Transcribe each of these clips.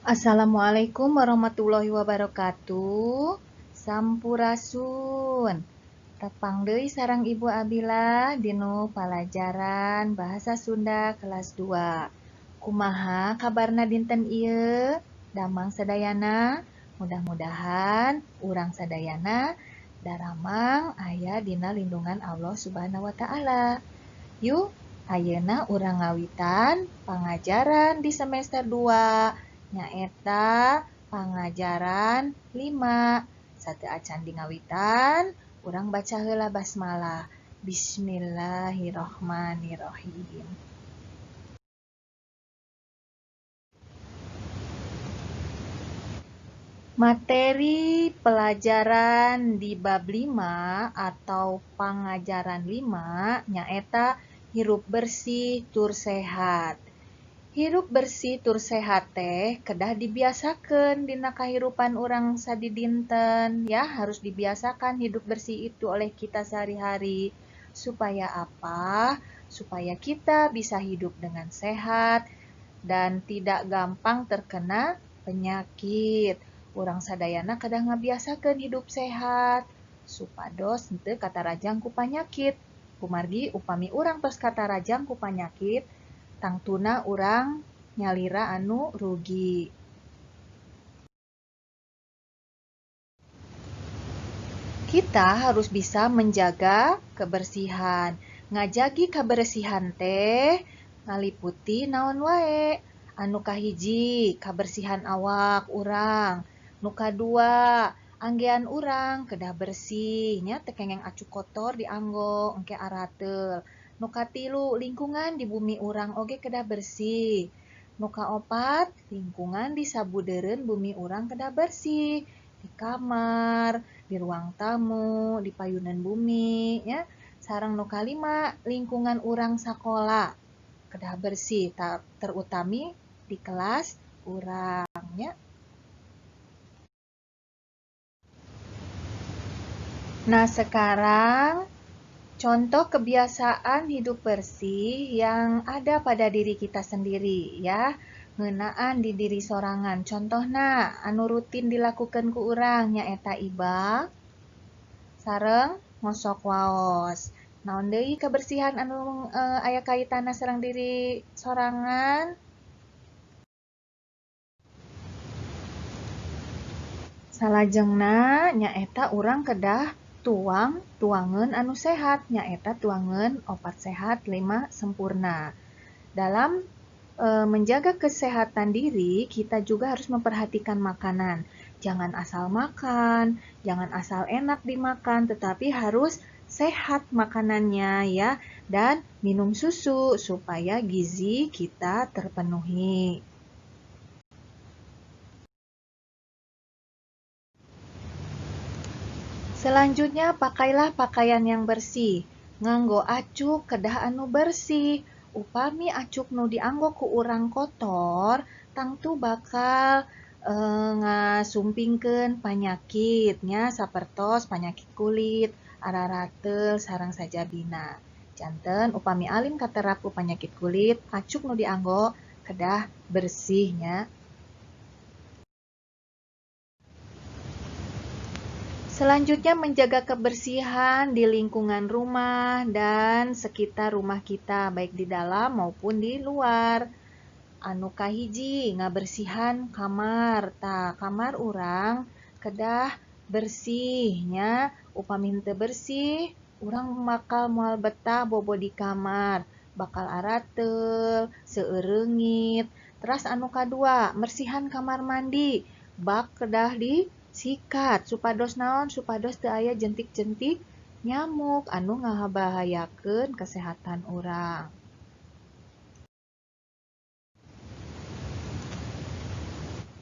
Assalamualaikum warahmatullahi wabarakatuh. Sampurasun. Tepang deui sareng Ibu Abila dinu palajaran Bahasa Sunda kelas 2. Kumaha kabarna dinten ieu? Damang sadayana? Mudah-mudahan urang sadayana daramang aya dina lindungan Allah Subhanahu wa taala. Yuk, ayeuna urang ngawitan pangajaran di semester 2, nyaeta pangajaran 5. Sateuacan di ngawitan, urang baca heula basmalah. Bismillahirrahmanirrahim. Materi pelajaran di bab 5 atau pangajaran 5 nyaeta hirup bersih tur sehat. Hirup bersih tur sehat teh kedah dibiasakeun dina kahirupan urang sadidinten, ya, harus dibiasakan hidup bersih itu oleh kita sehari-hari. Supaya apa? Supaya kita bisa hidup dengan sehat dan tidak gampang terkena penyakit. Urang sadayana kedah ngabiasakeun hidup sehat supados henteu katarajang ku panyakit. Kumargi upami urang tos katarajang ku panyakit, tangtuna urang nyalira anu rugi. Kita harus bisa menjaga kebersihan. Ngajagi kebersihan teh ngaliputi naon wae. Anu kahiji, kabersihan awak urang. Nu kadua, anggean urang kedah bersih nya, teu kengeng acuk kotor dianggo engke arateul. Nu katilu, lingkungan di bumi urang oge kedah bersih. Nu kaopat, lingkungan di sabudeureun bumi urang kedah bersih. Di kamar, di ruang tamu, di payunan bumi ya. Sareng nu kalima, lingkungan urang sakola kedah bersih, terutami di kelas urang nya. Nah, sekarang contoh kebiasaan hidup bersih yang ada pada diri kita sendiri ya, ngeunaan di diri sorangan. Contohna anu rutin dilakukan ku urang nyaeta ibak sareng ngosok waos. Naon deui kebersihan anu aya kaitanna sareng diri sorangan? Salajengna nyaeta urang kedah tuang tuangan anu sehat, nyaeta tuangan 4 sehat 5 sempurna. Dalam menjaga kesehatan diri, kita juga harus memperhatikan makanan. Jangan asal makan, jangan asal enak dimakan, tetapi harus sehat makanannya ya, dan minum susu supaya gizi kita terpenuhi. Selanjutnya, pakailah pakaian yang bersih. Nganggo acuk kedah anu bersih. Upami acuk nu dianggo ku urang kotor, tangtu bakal ngasumpingkeun panyakit nya, sapertos panyakit kulit, ararateul sareng sajabina. Janten upami alim katerap ku panyakit kulit, acuk nu dianggo kedah bersih nya. Selanjutnya, menjaga kebersihan di lingkungan rumah dan sekitar rumah kita, baik di dalam maupun di luar. Anu kahiji, ngabersihan kamar. Tah, kamar urang kedah bersih nya. Upami henteu bersih, urang bakal moal betah bobo di kamar, bakal arateul, seueur reungit. Teras anu kadua, mersihan kamar mandi, bak kedah di sikat supados naon, supados teu aya jentik-jentik nyamuk anu ngabahayakeun kesehatan urang.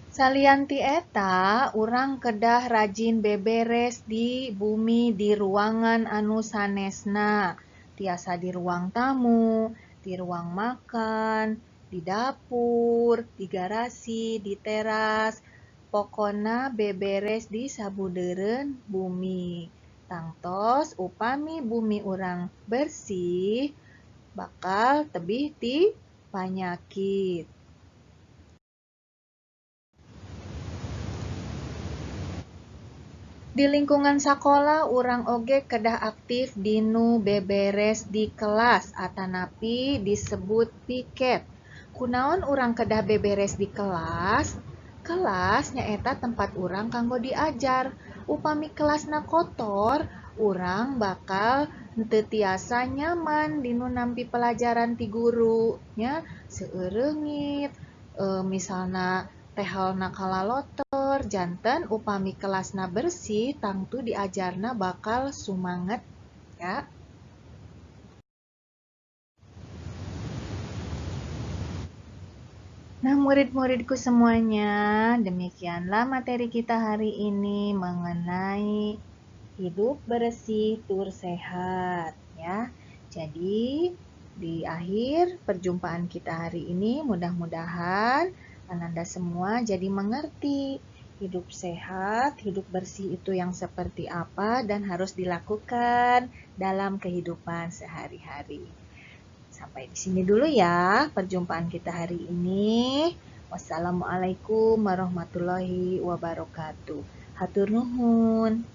Salian ti eta, urang kedah rajin beberes di bumi di ruangan anu sanesna. Tiasa di ruang tamu, di ruang makan, di dapur, di garasi, di teras. Pokona beberes di sabudeureun bumi. Tangtos upami bumi urang bersih, bakal tebih ti panyakit. Di lingkungan sakola urang oge kedah aktif dinu beberes di kelas atanapi disebut piket. Kunaon urang kedah beberes di kelas? Kelas nyaeta tempat urang kanggo diajar. Upami kelasna kotor, urang bakal henteu tiasa nyaman dinu nampi pelajaran ti guru nya, seueur reungit, misalna tehelna kalalotor. Janten upami kelasna bersih tangtu diajarna bakal sumanget ya. Nah, murid-muridku semuanya, demikianlah materi kita hari ini mengenai hidup bersih tur sehat ya. Jadi, di akhir perjumpaan kita hari ini mudah-mudahan Ananda semua jadi mengerti hidup sehat, hidup bersih itu yang seperti apa dan harus dilakukan dalam kehidupan sehari-hari. Sampai di sini dulu ya perjumpaan kita hari ini. Wassalamualaikum warahmatullahi wabarakatuh. Hatur nuhun.